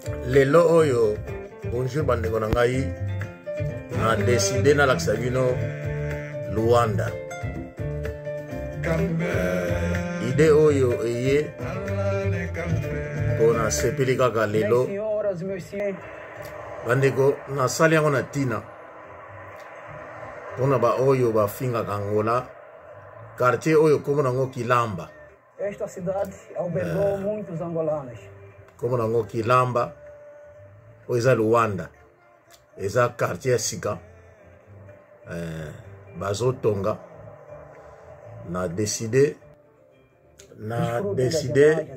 Lelo oyo, bonjour bandeko na ngai, na décidé nalakisa bino Luanda. Idée oyo eye mpo nasepeli kaka lelo. Bandeko, nasali yango na ntina mpona baoyo bafingaka Angola, quartier oyo kombo nango Kilamba. Esta cidade albergou muitos angolanos. Kombo nango Kilamba, oyo eza Luanda, eza quartier ya sika bazotonga. Na décide na décide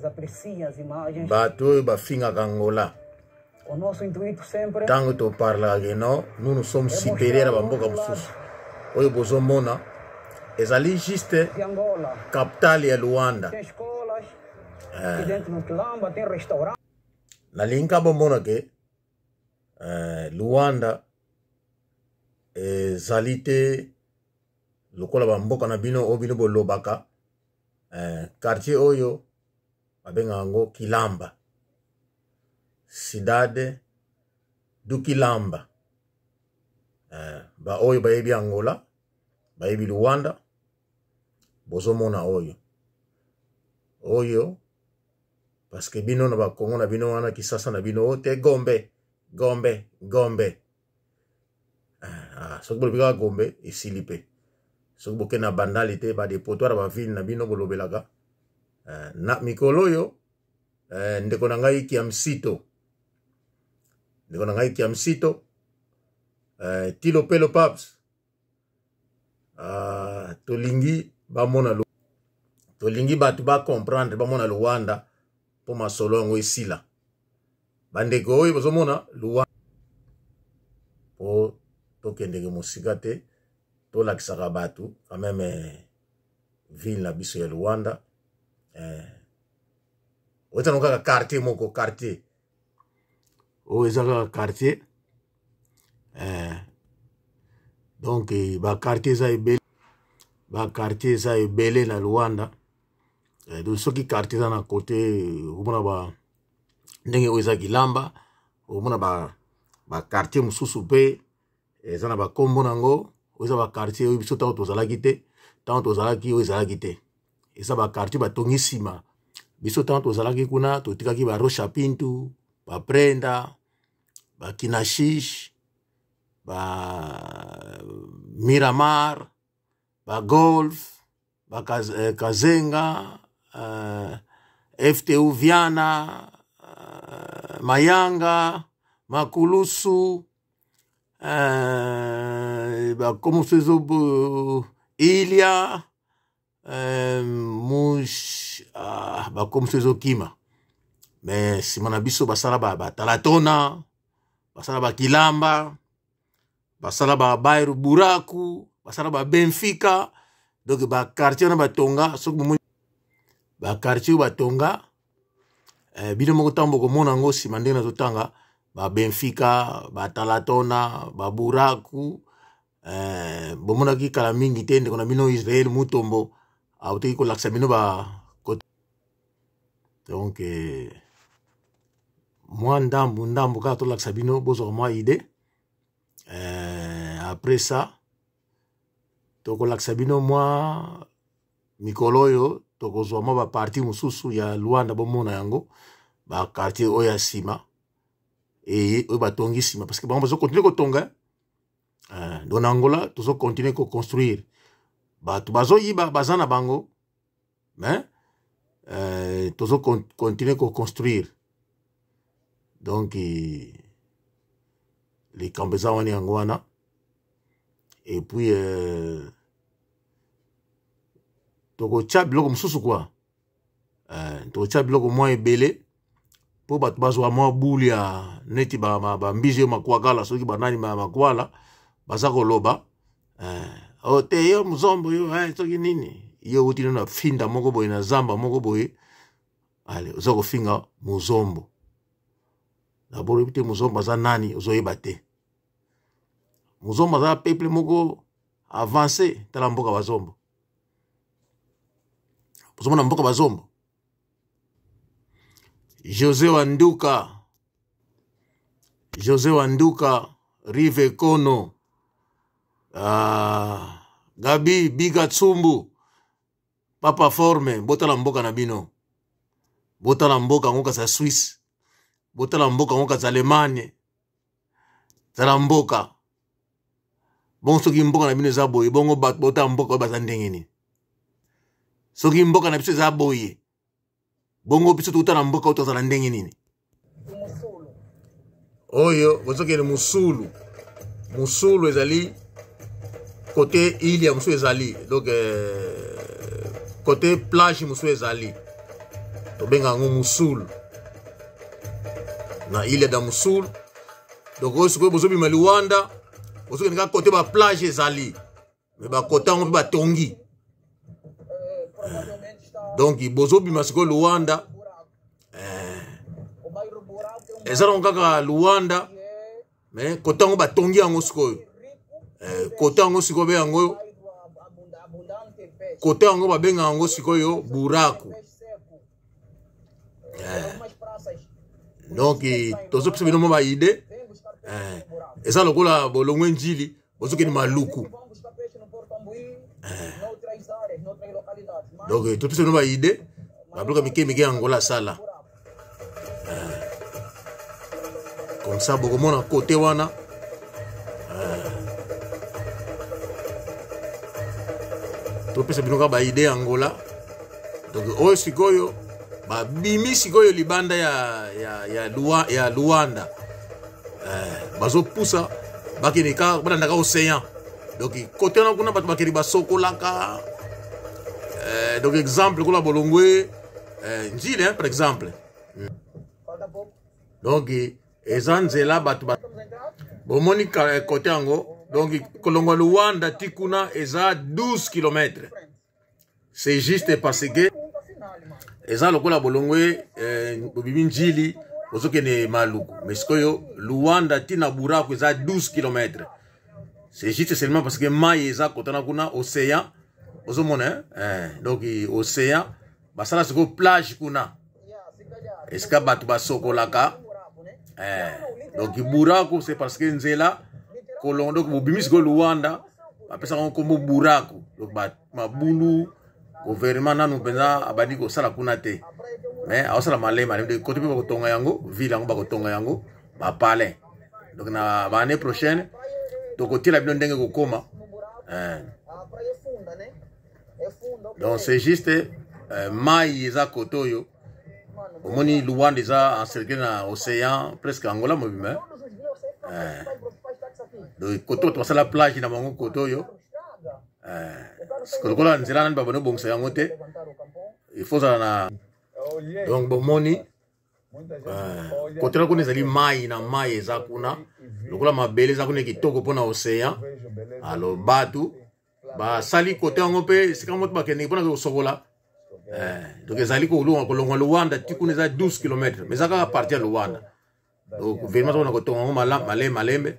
bato oyo bafingaka Angola, ntango toparlaka ke non, nous, nous sommes supérieurs na bamboka mosusu. Oyo bozomona ezali juste capitale ya Luanda. Nalingi ka bomona ke Luanda ezali te lokola bamboka na bino oyo bino bolobaka. Quartier oyo babengaka yango Kilamba, Cidade do Kilamba. Baoyo bayebi Angola, bayebi Luanda, bozomona oyo parce que bino na bakongo na bino wana, Kisasa na bino, oyo te Gombe, Gombe, Gombe. Soki bolobi kaka Gombe, esili. Mpe soki bokende na Bandali te, badépotoir ya baville na bino bolobelaka na mikolo oyo. Ndeko na ngai Kiamsito, ndeko na ngai Kiamsito, Tilo Pelo Paps, tolingi bamona, tolingi bato bacomprendre, bamona Luanda mpo masolo yango esila. Bandeko oyo bozomona Luanda, mpo tokendeke mosika te, tolakisaka bato quand même ville na biso ya Luanda. Oyo kaka quartier moko, quartier oyo eza kaka quartier. Donc baquartier eza ebele, baquartier eza ebele na Luanda. Donc soki quartier eza na côté, okomona ba ndenge oyo eza Kilamba, okomona baquartier mosusu mpe eza na bakombo nango. Oyo eza baquartier oyo biso ntango tozalaki te, ntango tozalaki oyo ezalaki te. Eza baquartier batongi nsima. Biso ntango tozalaki kuna, totikaki baRocha Pintu, baPrenda, baKinashish, baMiramar, baGolf, bakazenga, FTU Viana, Mayanga, Makulusu, bakomoso ezo Ilia, mush, bakomoso ezokima. Me nsima na biso basala batalatona, basala bakilamba, basala babairro Buraku, basala baBenfica. Donc baquartier wana batonga, soki bomoni baquartier oyo batonga, bino moko ntango bokomona yango nsima ndenge nazotanga baBenfica, batalatona, baBuraku. Bomonaki kala mingi te ndeko na bino Israel Mutombo autaki kolakisa bino ba. Donc mwa ndambu ndambu kaka tolakisa bino, bozwaka mwa idée. Après ça tokolakisa bino mwa mikolo oyo tokozwa mwa bapartie mosusu ya Luanda, bomona yango, baquartier oyo ya nsima eye oyo batongi nsima, parce que bango bazocontinuer kotonga. Donc na Angola tozocontinuer koconstruire, bato bazoyiba baza na bango, mais tozocontinuer koconstruire. Donc likambo eza wana, yango wana. Et puis tokotya biloko mosusu kua, tokotya biloko mwa ebele mpo bato bazwa mwa bule ya neti bambizi oyo makwakala. Soki banani makwala baza koloba, o te, yo mozombo yo, soki nini, yo outi no na finda moko boye, na zamba moko boye, ale oza kofinga mozombo. D'abord oyebi te mozombo aza nani, ozoyeba te mozombo aza peuple moko avancé. Tala mboka bazombo, ozomona mboka bazombo. José Wanduka. José Wanduka, Rive Kono, Gabi Biga Tsumbu, Papa Forme, botala mboka na bino. Botala mboka yango kasi ya Suisse. Botala mboka yango kasi ya Allemagne. Tala mboka. Bongo soki mboka na bino eza boye, bongo bato botala mboka oyo baza ndenge nini? Soki mboka na biso eza boye, bongo biso touta na mboka oyo tozala ndenge nini? Oyo bozokende Musulu. Musulu ezali kote ile ya mosusu ezali donc kote plage mosusu ezali, tobenga yango Musulu, na ile da Musulu. Donc oyo sikoyo bozobima Luanda, bozokende kaka kote ba plage ezali, me bakota yango mpe batongi. Donc bozobima sikoyo Luanda, eza nango kaka Luanda, me kota yango batongi yango sikoyo. Kota yango sikoyo be yango kota yango babenga yango sikoyo Buraku. Donc tozopesa bino mwa baide, eza lokola bolongwe Njili, bozokende Maluku. Donc topesa bino baide, babiloko mike mike ya Angola asala comme ça, bokomona kote wana. Topesa bino kaka baide ya Angola. Donc oyo sikoyo babimi sikoyo libanda ya Luanda, bazopusa bakende kaka balandaka océan. Donc kote wana kuna bato bakende basokolaka. Donc exemple kola bolongwe Njili, hein, par exemple. Donc eza nzela bato bomoni kote yango. Donc kolongwa Luanda ti kuna eza 12 km. C'est juste parce que eza lokola bolongwe, bobimi Njili, bozokende Maluku, mais sikoyo Luanda ti na Buraku eza 12 km. C'est juste seulement parce que mai eza kotana kuna, océan, ozomona, hein? Donc océan basala sikoyo plage kuna esika bato basokolaka. Donc Buraku, c'est parce que nzela kolongo. Donc bobimi sikoyo Luanda, bapesaka nkombo Buraku. Donc mabulu, gouvernement nanu mpenza abandi kosala kuna te, mais aosala malema malema. Kote mpe bakotonga yango, ville yango bakotonga yango bapalais. Donc na baannée prochaine tokotiela bino ndenge kokoma. Donc c'est juste mai eza kote oyo omoni Luanda eza encerclé na océan, presque Angola mobima. Donc kote oyo basala plage na bango, kote oyo lokola nzela nani babandi obongisa yango te, il faut ozala na. Donc bomoni kote na kuna ezali mai na mai eza kuna lokola mabele eza kuna kitoko mpona océan. Alors bato basali kote yango mpe esika moto bakendeki mpona kosokola. Donc ezali kolongwa Luanda ti kuna eza 12 km, mais eza kaka partie ya Luanda. Donc gouvernement azokona kotonga yango malembe malembe,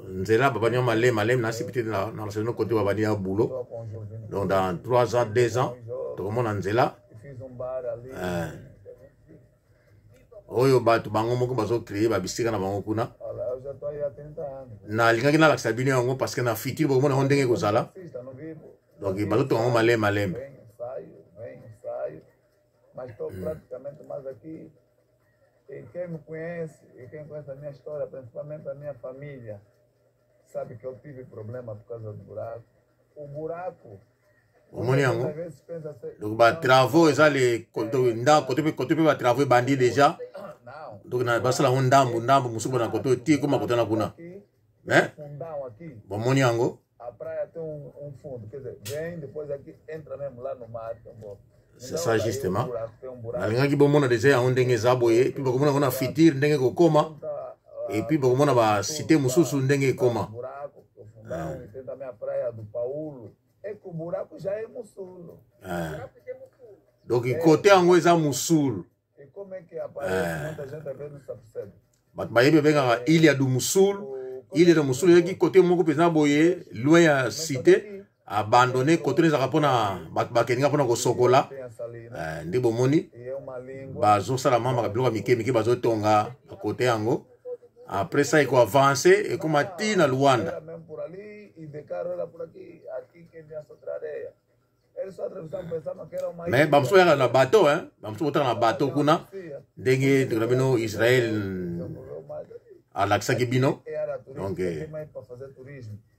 nzela babandi yango malembe malembe. Nasi peut-être na national kote babandi ya boulot. Donc dans 3 ans, 2 ans, tokomona nzela oyo bato bango moko bazocréer babisika na bango kuna. Nalingaki nalakisa bino yango parce que na futur bokomona yango ndenge ekozala. Donc bazotonga yango malembe malembe. Mas estou praticamente mais aqui. E quem me conhece, e quem conhece a minha história, principalmente a minha família, sabe que eu tive problema por causa do buraco. O buraco. Omoni yango. Donc batravaux eza le kote mpe batravaux ebandi déjà. Donc basala yango ndambu ndambu, mosusu bona kote oyo ti koma kote na kuna. Mais bomoni yango. A praia tem um fundo, quer dizer, vem depois aqui, entra mesmo lá no mar. C'est ça justement nalingaki bomona déjà yango ndenge eza boye, puis bokomona yango na futur ndenge ekokoma, et puis bokomona bacité mosusu ndenge ekoma. Tem também a praia do Paulo. É que o buraco já é Mussulo. Donc kote yango eza Musulu. E como é que aparece? Muita gente às vezes não se percebe. Bato bayebi, babengaka Ilha do Musulu. Ilha do Musulu ezalaki kote moko mpenza boye, loin ya cité, abandonné. Kote wana ezalaka mpona bato bakendinga mpona kosokola. Nde bomoni bazosala mwa biloko ya mike mike, bazotonga. Kote yango après ça eko avance ekoma ti na Luanda. Mais bamosusu bayaka na bateau, hein, bamosusu botaka na bateau kuna ndenge ndeko na bino Israël alakisaki bino. Donc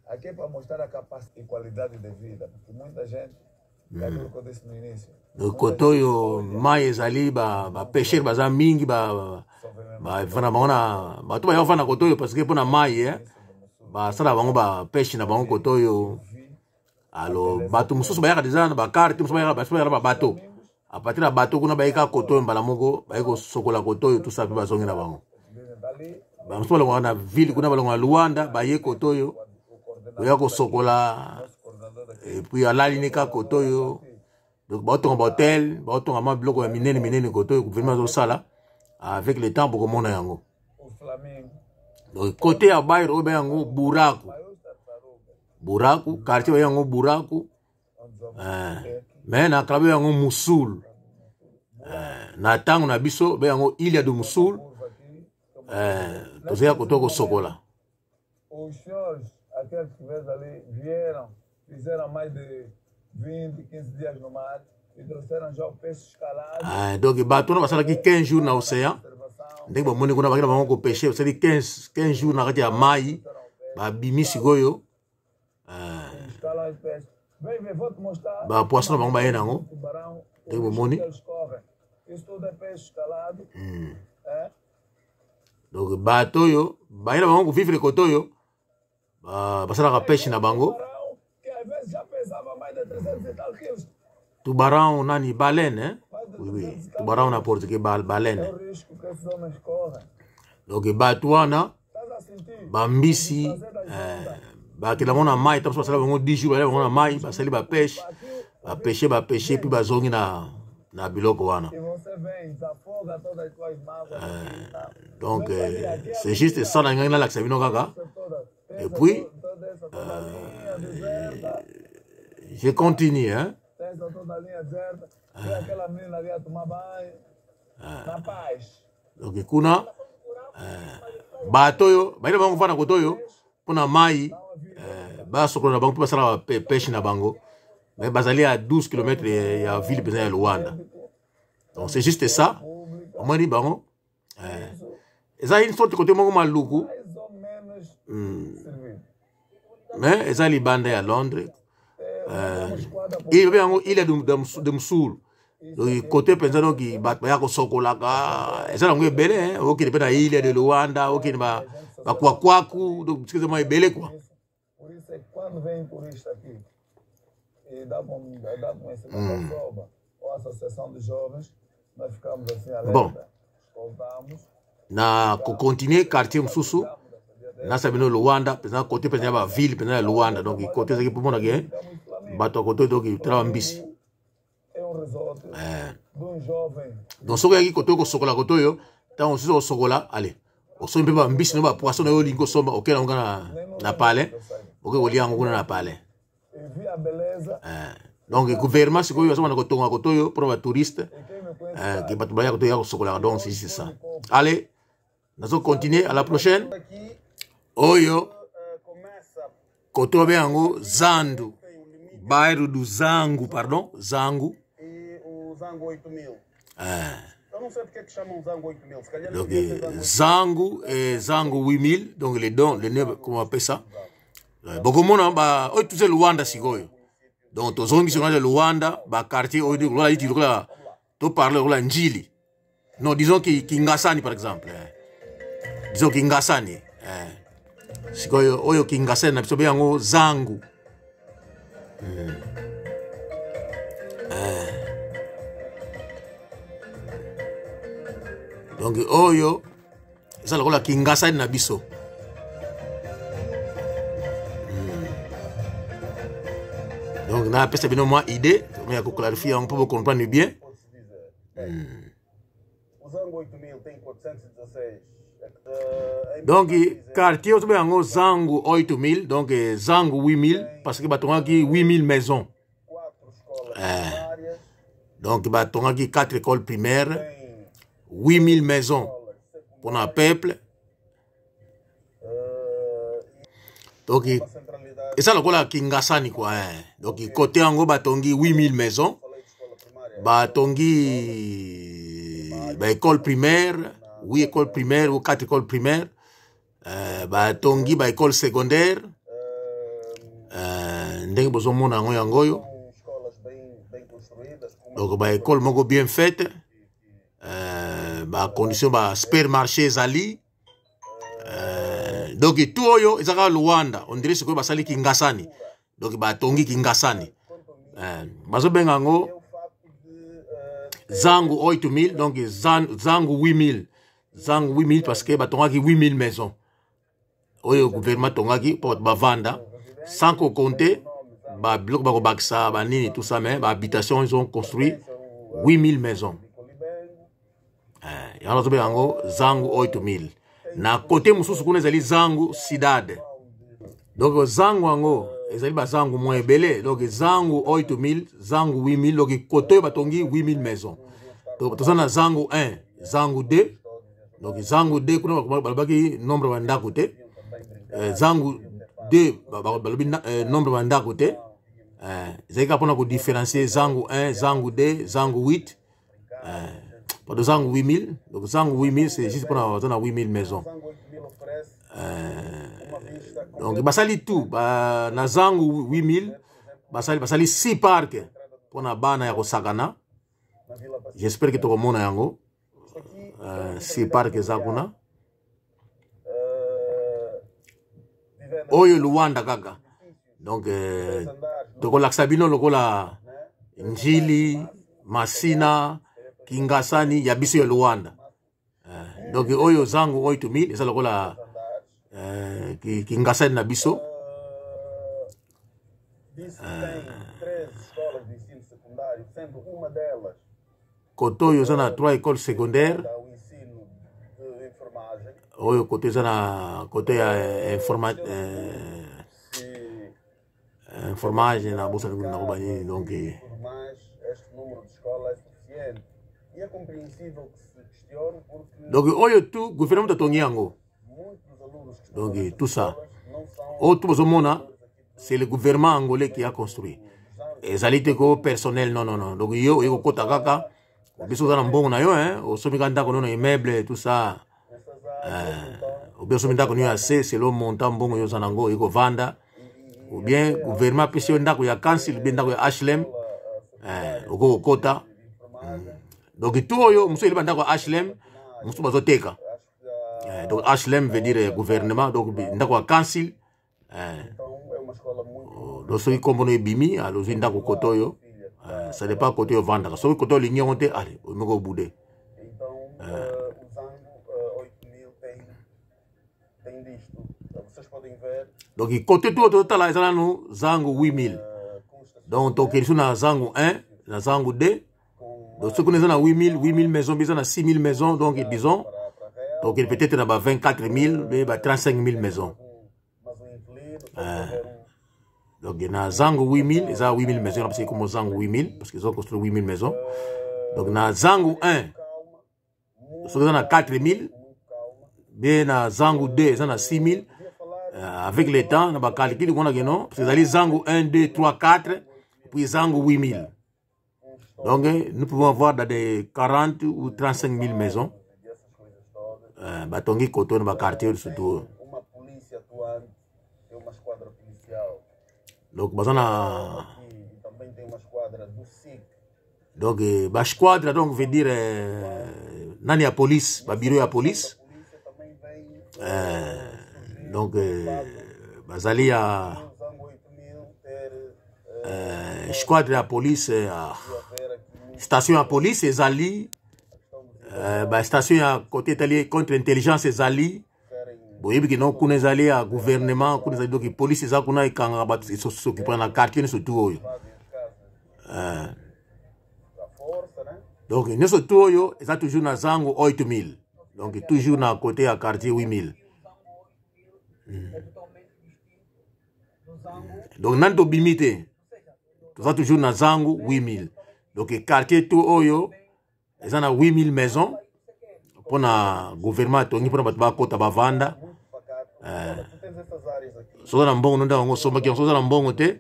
Aqui é para mostrar a capacidade e qualidade de vida, porque muita gente Kote oyo mai ezali, bapêcheurs baza mingi, bafanda bango na bato baya kofanda kote oyo parce que mpo na mai, eh, basala bango bapêche na bango kote oyo. Alors bato mosusu bayaka deja na bacarte, mosusu bayaka na babateau. À partir ya bateau kuna, bayeka kote oyo mbala moko, baye kosokola kote oyo, tout ça, mpe bazongi na bango. Bamosusu balongwaka na ville kuna, balongwaka Luanda, baye kote oyo koya kosokola, et puis alali ne kaka kote oyo. Donc baotonga bahotel, baotonga mwa biloko ya minene minene kote oyo. Gouvernement azosala, avec le temps bokomona yango. Donc côté ya bairro oyo bayango Buraku, Buraku quartier bayango Buraku, mais na kala yango Musul. Na ntango na biso bayango Ilha do Musul. Tozoya koto kosokola. Os senhores, aqueles que vês ali, vieram, fizeram mais de 20, 15 dias no mar e trouxeram já o peixe escalado. Ah, donc bato wana basalaki 15 jours na océan, ndenge bamoni kuna, bakenda bango kopêcher, basali 15 jours na kati ya mai, babimi sikoyo Escalam os peixes. Vem ver, vou te mostrar. Bapoisson na bango baye nango. Tubarão, o Ndenge risco bomoni. que eles correm. Isso tudo é peixe escalado. É? Donc bato oyo bayela bango kovivre kote oyo, basalaka pêche na bango. Tubarão, que às vezes já pesava mais de 300 e tal quilos. Tubarão nani? Baleine, hein? Oui. Tubarão na portugais baleine. É o risco que esses homens correm. Donc bato wana Estás a sentir? bambisi, bakela bango na mai, ta mosusu basala bango 10 jours, basala bango na mai, basali bapêche, bapêche, bapêche, puis bazongi na biloko wana. E você vem, desafoga todas as tuas mágoas aqui e tal. Donc c'est juste ça na ngai nalakisa bino kaka. Toda, Et puis, toda essa toda a linha deserta. Je continue, hein. Tem essa toda a linha deserta. Vê aquela menina ali a tomar banho. Na paz. Donc kuna bato oyo bayina bango kofanda kote oyo mpona mai, basokola na bango mpe basala pêche na bango, mais bazali à 12 km ya ville mpenza ya Luanda. Donc c'est juste ça, omoni bango, eza une sorte côté moko Maluku. Mais ou menos servido. Mais eza libanda ya Londres. Ile yango Ilha de Musul, donc côté mpenza, donc bato baya kosokolaka, eza nango ebele, hein. Okende mpe na Ilha de Luanda, okende bakwakwaku, donc bisika eza mwa ebele quoi. Por isso é que quando vem turista aqui e dá conhecimento à SOBA ou à Associação de Jovens, nós ficamos assim alerta. Bom. Escoltamos. Na kocontinue quartier mosusu nasa bino Luanda mpenza, côté mpenza ya baville mpenza ya Luanda. Donc côté ezalaki mpo monake bato ya côté, donc tala bambisi. É um resort de um jovem. Donc soki oyaki côté kosokola côté oyo, ntango mosusu kosokola, ale osombi mpe bambisi no, bapoisson na yo olingi kosomba, okende yango na palais, okoki kolia yango kuna na palais. E vi a beleza. Donc gouvernement sikoyo azobanda kotonga côté oyo mpona batouriste, E quem me conhece ke bato baya côté oyo ya kosokolaka. Donc c'est ça. Allez, nazo continuer, à la prochaine. Oyo côté oyo yango Zandu, bairro do Zangu, pardon, Zangu. E o Zango 8000. Eh. Eu não sei porque é que chamam Zango 8000. Se calhar Donc devia ser Zango. Zangu et Zangu 8000, donc les dons, les noms, comment on appelle ça. Bokomona ba oyo tuze Luanda sikoyo. Donc tozongi sikoyo na Luanda, ba quartier oyo lokola iti lokola to parler lokola Njili. Non, disons Kingasani par exemple. Disons Kingasani. Sikoyo oyo Kingasani na biso be yango Zangu. Donc oyo eza lokola Kingasani na biso. Donc napesa bino mwa idée ya koclarifier yango mpo bocomprendre bien. Pode-se dizer. O Zango 8000 tem 416. Em Donc quartier oyo tobenga yango Zangu 8000, donc Zangu 8000 parce que batongaki 8000 maisons. Quatro escolas primárias, Donc batongaki 4 écoles primaires, tem 8000 maisons. escolas secundárias. mpona peuple. Donc eza lokola Kingasani quoi, hein. Donc côté yango batongi 8000 maisons, batongi baécole primaire, 8 école primaire ou 4 école primaire, batongi baécole secondaire, ndenge bozomona yango yango oyo. Donc baécole moko bien faite, bacondition, ba supermarché ezali. Donc tout oyo eza kaka Luanda. On dirait sikoyo basali Kingasani, donc batongi Kingasani, bazobenga yango Zangu 8000, donc Zangu 8000, Zangu 8000, parce que batongaki 8000 maisons oyo gouvernement tongaki mpo bato bavanda, sans kocompter babiloko bakobakisa banini, tout ça. Mais bahabitation, ils ont construit 8000 maisons. Yango nazobenga yango Zangu 8000. Na côté mosusu kuna ezali Zangu Cidade. Donc Zangu yango ezali bazangu mwa ebele. Donc Zangu 8000, Zangu 8000, donc côté oyo batongi 8000 maisons. Donc toza na Zangu 1, Zangu 2. Donc Zangu 2 kuna balobaki nombre bandako te. Zangu 2 balobi nombre bandako te. Ezali kaka mpona kodifférencier Zangu 1, Zangu 2, Zangu 8, pardon, Zangu 8000. Donc Zangu 8000, c'est juste mpona baza na 8000 maisons. Donc basali tout ba, na Zangu 8000 basali 6 parc mpona bana ya kosakana. J'espère que tokomona yango. 6 parc eza kuna. Oyo Luanda kaka. Donc tokolakisa bino lokola Njili, Masina, Kingasani ya biso ya Luanda. Donc oyo Zangu 8000 eza lokola Kingasani na biso. Disse que tem 13 escolas de ensino secundário, sendo uma delas Côté oyo eza na 3 écoles secondaires. Ao ensino de enfermagem. Oyo côté eza na côté ya Se informage na bosani kuna nakoba nini, donc tudo mais, este número de escolas é suficiente. E é compreensível que se questione porque Donc oyo tout gouvernement atongi yango. Muitos dos alunos que estão Donc nessas tout ça escolas não são oyo tout bozomona, c'est le gouvernement angolais qui a construit. Ezali te ko personnel, non, non, non. Donc yo oye kokota kaka, biso oza na mbongo na yo, hein, osomi ka ndako no na immeuble, tout ça, nessas áreas, então, ou bien osomi ndako no ya se selon montant mbongo yo oza nango, oye kovanda, ou bien gouvernement apesi yo ndako ya council, bien ndako ya HLM, okoki kokota. Donc tout oyo mosusu eli bandako ya HLM, mosusu bazoteka. Acho que há, Donc HLM veut dire gouvernement, donc ndako ya council. Então é uma escola muito Donc soki nkombo no ebimi, alors ozwi ndako côté oyo. Ça dépend côté oyo ovandaka. Soki côté olingi yango te, ale omeki obude. Então, o Zango 8000 tem disto. Vocês podem ver Donc côté tout oyo tozotala eza nanu Zangu 8000. Com Donc tokende so na Zangu 1, na Zangu 2. Com Donc soki kuna eza na 8000, 8000 maisons, mpe eza na 6000 maisons, donc disons para réel, tokende peut-être na ba 24 000 mpe ba 35 000 maisons. Mais um inquilino, pode haver um Donc na Zangu 8000 eza 8000 maisons parce que comme Zangu 8000, parce qu'ils ont construit 8000 maisons. Donc na Zangu 1 calma, muito, soki eza na 4000, muito calma. bien na Zangu 2 eza na 6000. Devia falar Avec le temps na bacalcul komona ke non, parce que ezali Zangu 1, 2, 3, 4, puis Zangu 8000. Donc nous pouvons avoir dans des 40 ou 35 000 maisons. E essas coisas todas. Batongi côté na baquartier surtout. Uma polícia atuante, tem uma esquadra policial Donc baza na aqui e também tem uma esquadra do SIC. Donc basquadra, donc veut dire nani ya police, babureau ya police. A polícia também vem Donc bazali ya o Zango 8000 ter squadre ya police, haver aqui muito station ya police ezali, a questão dos bastation ya côté etali contre intelligence ezali. serem Boyebi ke no kuna ezali ya gouvernement, kuna ezali, donc police eza kuna, ekangaka bato, es'occuper na quartier nyonso tu oyo. Invadem as casas à força, né? Donc nyonso tu oyo eza toujours na Zango 8000, donc toujours na côté ya quartier 8000. É totalmente distinto do Zango, Donc nani tobimi te, toza toujours na Zango 8000. Donc quartier tu oyo eza na 8000 maison. mpona gouvernement atongi mpona bato bakota bavanda. Soki oza na mbongo no ndako yango osombaki yango, soki oza na mbongo te,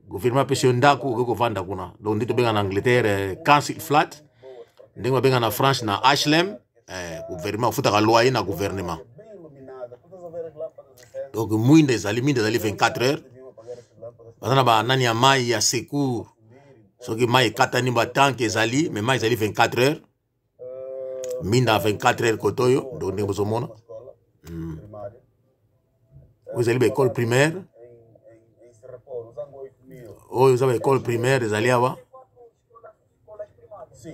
gouvernement apesi yo ndako, okoki kovanda kuna. Donc nde tobenga na Angleterre council flat, ndenge babenga na France na HLM. Gouvernement ofutaka loyer na gouvernement. Donc mwinda ezali, mwinda ezali 24 heures. Baza na banani ya mai ya secours, soki mai ekatani batanke ezali, mais mai ezali 24 heures, minda 24 heures kote oyo. Donc ndenge bozomona, Oyo ezali baekole primaire, oyo eza baekole primaire ezali awa.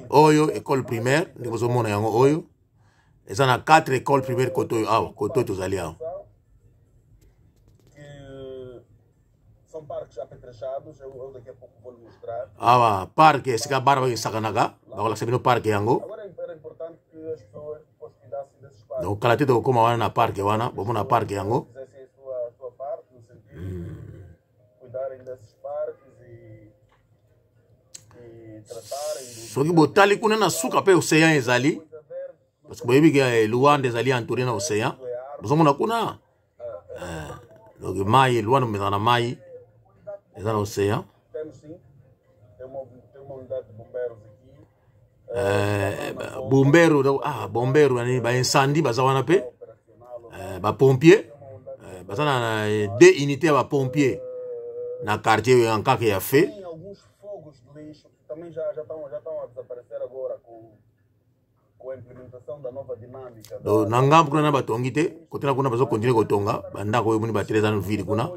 Oyo école primaire, ndenge bozomona yango, oyo eza na 4 école primaire kote oyo awa, kote oyo tozali awa. Awa parc esika bana bakesakanaka, bakolakisa bino parc yango. Donc kala te tokokóma wana na parc wana, bomona parc yango. Soki botali kuna na suka mpe océan ezali, parce que boyebi ke Luanda ezali entouré na océan. Bozomona kuna, donc mai, Luanda omezaka na mai, eza na océan. Bombero, ah, bombero nani, baincendie baza wana mpe bapompier baza na deux unité ya bapompier na quartier oyo en kaka ya fe. Também já estão a desaparecer agora com a implementação da nova dinâmica. Donc na ngambu kuna na batongi te, kotena kuna bazokontinue kotonga bandako oyo moni batele eza ville kuna,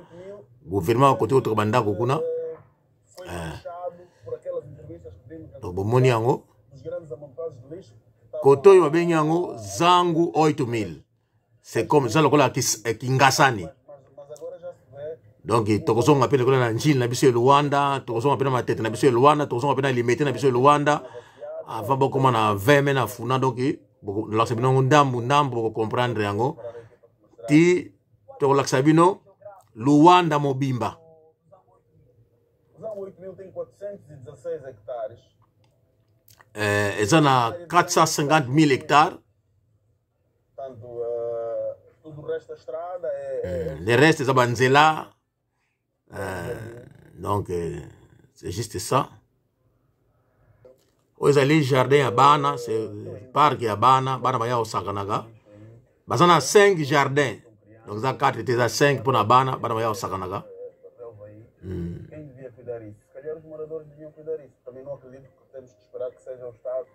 gouvernement bakote kotonga bandako kuna. Foi fechado por aquelas entrevistas que vimos Donc bomoni yango. dos grandes amontoados de lixo que estavam Kote oyo babengi yango Zangu 8000, c'est comme eza lokola Kingasani. Mas agora já se vê Donc tokozonga mpe lokola na Njili na biso ya Luanda, tokozonga mpe na Matete na biso ya Luanda, tokozonga mpe na Limete na biso ya Luanda avant bokóma na 20 mai na Funa. Donc nolakisa bino yango ndambu ndambu, bokocomprendre yango ti tokolakisa bino Luanda mobimba. O Zango 8000 tem 416 hectares. Eza na 450 000 hectares. Portanto, tudo o resto da estrada é Le reste eza banzela. Donc c'est juste ça. Oyo ezali jardin ya bana, c'est parc ya bana, bana baya kosakanaka. Baza na 5 jardin, donc eza 4 te, eza 5 mpona bana, bana baya kosakanaka. Relva aí. Quem devia cuidar isso? Se calhar os moradores deviam cuidar isso. Também não acredito que temos que esperar que seja o Estado.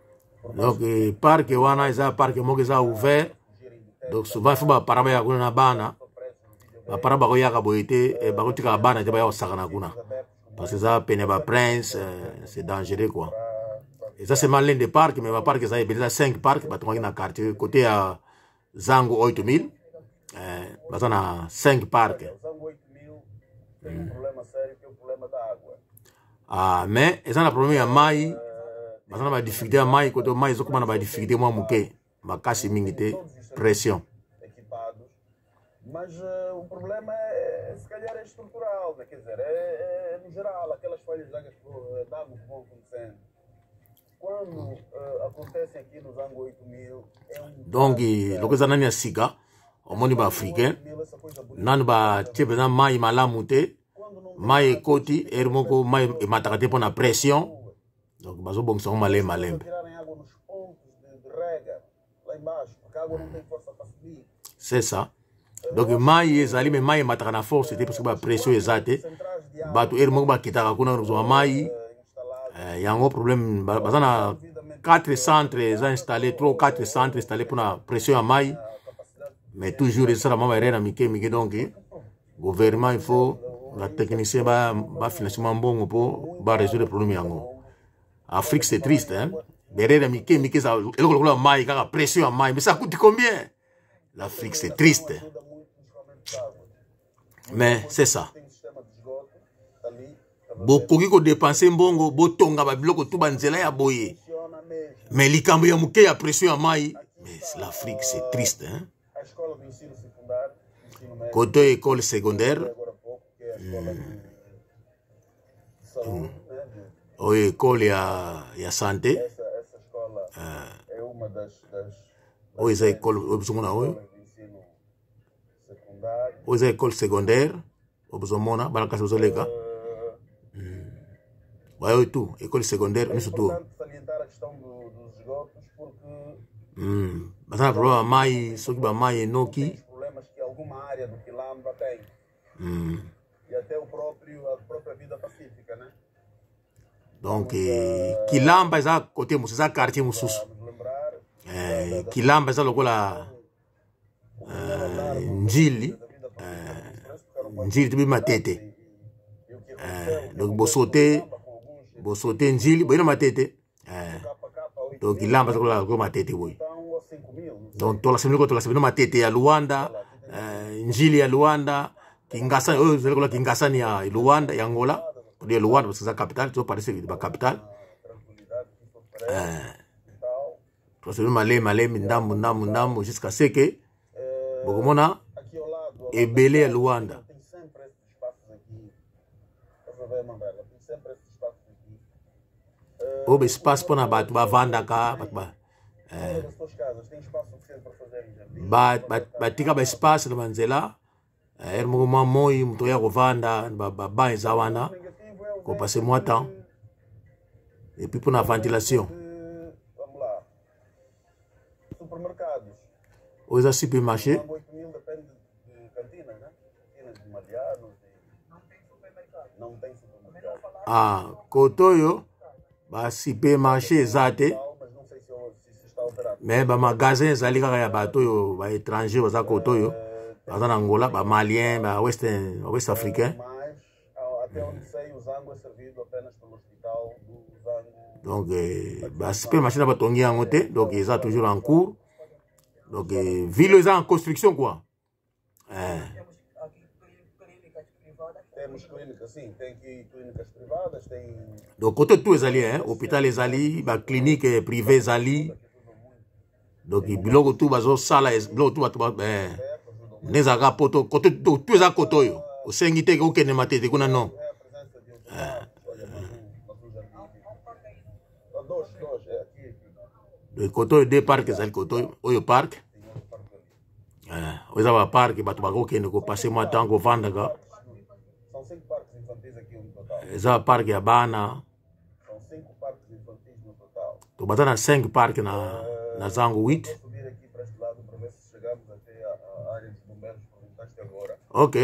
Por mais Donc parc wana eza parc moko eza ouvert. fugirem de teto, Donc souvent faut baparents baya kuna na bana. preços de videogames Baparents bakoyaka boye te, bakotikaka bana te baya kosakana kuna, abertos como parce que eza pene ya baprince, c'est dangereux quoi. Eza seulement l'un des parcs, mais baparc eza ebele, eza 5 parc batongaki na quartier côté ya Zango 8000. Baza na 5 parc. O Zango 8000 tem um problema sério que é o problema da água. Ah, mais eza na problème ya mai, baza na badifficulté ya mai. Kote mai ezokóma na badifficulté mwa moke, makasi mingi te, pression. Equipados. Mas o problema é, se calhar, é estrutural, né? Quer dizer, é no geral, aquelas falhas de água que vão acontecendo. Quando acontecem aqui no Zango 8000, é um Donc loko eza nani ya sika, omoni baafricain 8000, essa coisa bonita. Nanu batie mpenza mai malamu te. Mai ekoti ere moko, mai emataka te mpo na pression. Donc bazobongisa yango malembe malembe. Tirarem água nos pontos de rega, lá embaixo, porque a água não tem força para subir. C'est ça. Donc mai ezali, mais mai emataka na force te parce que bapression eza te. Centrais de água Bato ere moko bakitaka kuna kozwa mai. Instalados, Yango problème, baza na 4 centres eza installé, 3 ou 4 centres installé mpona pression ya mai, mais toujours ezosala mwa baerreur ya mike mike. Donc gouvernement, il faut batechnicien bafinancer mwa mbongo mpo barésoudre problème yango. Afrique, c'est triste, hein? Baerreur ya mike mike eza eloko lokola mai kaka, pression ya mai, mais ça coûte combien? L'Afrique, c'est triste, ajuda muito no escoamento de água. Mais c'est ça. Tem um sistema de esgoto, está ali, está a ver? Bokoki kodépenser mbongo, botonga babiloko tu, banzela ya boye, Funciona mesmo. Mais likambo ya moke ya pression ya mai. Mais l'Afrique, c'est triste, hein? A escola do ensino secundário, ensino médio, Kote école secondaire. Agora há pouco, que é a escola de saúde, né? Oyo école ya santé. Essa escola é uma das Oyo eza ekole oyo bozomona, oyo oyo eza ekole secondaire oyo bozomona, bana kasi bozoleka bayo tout ekole secondaire nyonso tout. Baza na problème ya mai, soki bamai enoki. Donc Kilamba eza kote mosusu, eza quartier mosusu. Kilamba eza lokola Njili, Njili tobi Matete. Donc bosote, bosote Njili, boyina Matete. Donc Kilamba eza lokola Matete boye. Donc tolasa biloko, tolasa bino Matete ya Luanda, Njili ya Luanda, Kingasani oyo ezali lokola Kingasani ya Luanda, ya Angola, ya Luanda, parce que eza capitale, toparese bacapitale. Tolasa bino malemi malemi, ndambu ndambu ndambu, jusqu'à ce que bokomona ebele ya Luanda. Oyo baespace mpona bato bavandaka, bato ba batika baespace na banzela ere moko, mwa moi, moto oya kovanda, baban eza wana, kopase mwa temps, et puis mpona ventilation. Oyo eza supermarché. Ah, kote oyo basupermarché eza te, mais bamagasin ezali kaka ya bato oyo baétranger baza kote oyo, baza na Angola, bamalien, bawest, West africain. Donc basupermarché na batongi yango te, donc eza toujours en cours. Donc ville eza en construction quoi. Temos clínicas, sim, tem aqui clínicas privadas, tem. Donc côté tout ezali, hein, hôpital ezali, baclinique privé ezali. Donc biloko tout bazosala, biloko tout bato nde ezalaka poto kote tout eza kote oyo osengi te okende Matete kuna, non. Kote oyo deux parc ezali, kote oyo parc oyo eza baparc, bato bakokende kopase mwa temps, kovandaka. Eza baparc ya bana. To baza na 5 parc na Zango 8. Ok,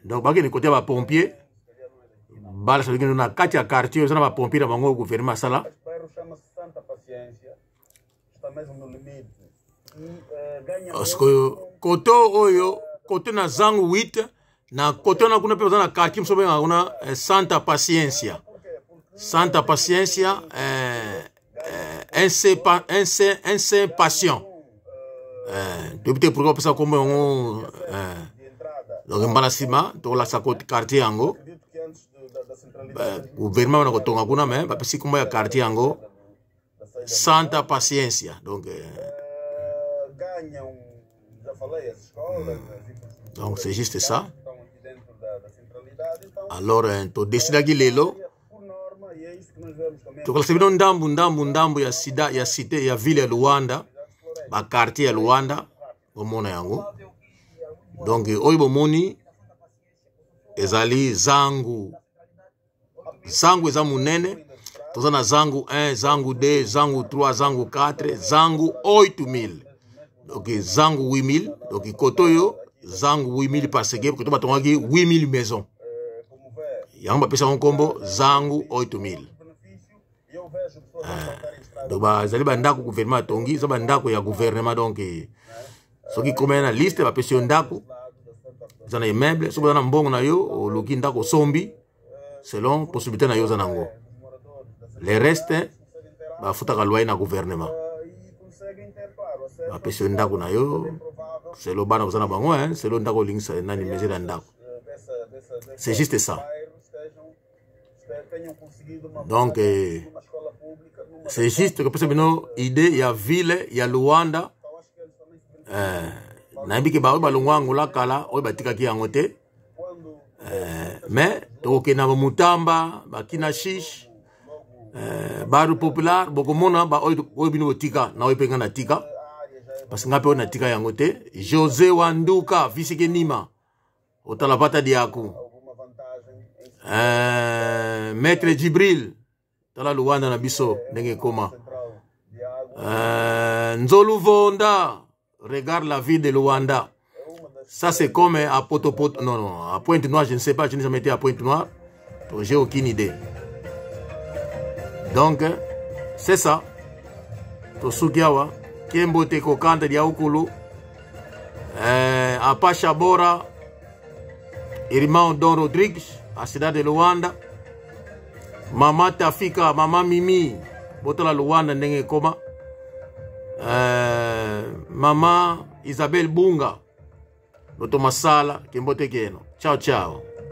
donc bakende kote ya bapompier, balasa bakende na kati ya quartier, eza na bapompier na bango gouvernement asala. Sikoyo kote oyo, kote na Zango 8, na kote wana kuna mpe baza na quartier mosusu babengaka kuna Santa Paciencia, Santa Paciencia, un saint patient. Toyebi te pourquoi bapesa kombo yango. Donc mbala nsima tokolakisa quartier yango, gouvernement bana kotonga kuna, mais bapesi kombo ya quartier yango Santa Paciencia. Donc donc c'est juste ça. Alors todesidaki lelo tokolakisa bino ndambu ndambu ndambu ya sida ya cité, ya ville ya Luanda, baquartier ya Luanda, bomona yango. Donc oyo bomoni ezali Zangu. Zangu eza monene, toza na Zangu 1, Zangu 2, Zangu 3, Zangu 4, Zangu 8000. Donc Zangu 8000, donc kote oyo Zangu 8000 parce que kote batongaki 8000 maison, yango bapesa yango nkombo Zangu 8000. Donc bazali bandako gouvernement atongi, eza bandako ya gouvernement. Donc soki komaya na liste, bapesi yo ndako, eza na immeuble. Soki oza na mbongo na yo, oluki ndako, osombi selon possibilité na yo oza nango. Le reste bafutaka loyer na gouvernement. Bapesi yo ndako na yo selon bana oza na bango, hein, selon ndako olingisa nani, mesure ya ndako. C'est juste ça. Donc c'est juste kopesa bino idée ya ville ya Luanda. Nayebi ke baoyo balongwa Angola kala, oyo batikaki yango te, mais tokokende na bamutamba, bakina shish, baru populaire, bokomona baoyo oyo bino botika na oyo mpe nga na tika. Parce que nga mpe oyo natika yango te. José Wanduka visike nima otala pata diaku. Maître Djibril tala Luanda na biso ndenge ekoma. Nzolu Vonda regarde la ville de Luanda. Ça c'est comme à Potopoto, non non, à Pointe-Noire, je ne sais pas, je n'ai jamais été à Pointe-Noire, donc j'ai aucune idée. Donc c'est ça. Tosuki awa kembo te kokanda dia ukulu Apacha Bora Irmão Don Rodrigues, a cidade de Luanda. Mama Tafika, Mama Mimi, botala Luanda ndenge ekoma. Mama Isabel Bunga, Loto Masala, kembote keno. Ciao ciao.